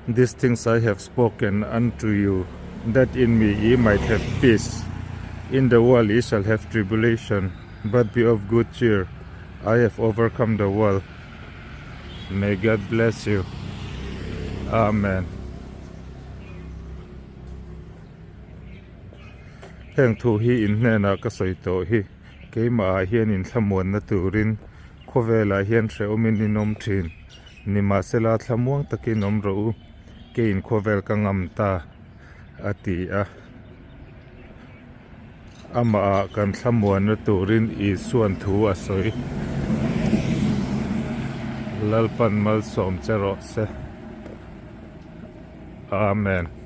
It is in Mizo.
These things I have spoken unto you, that in me ye might have peace. In the world ye shall have tribulation, but be of good cheer, I have overcome the world. May God bless you. Amen. Heng thu hi in hnenah ka sawi tawh hi, keimahah hian in thlamuanna turin khawvelah hian hrehawmin in awm thin. Nimahsela thlamuang takin awm rawh u, keiin khawvel ka ngam ta, a ti a. Amahah kan thlamuanna turin Isua'n thu a sawi. Lalpan malsawm che rawh se. Amen.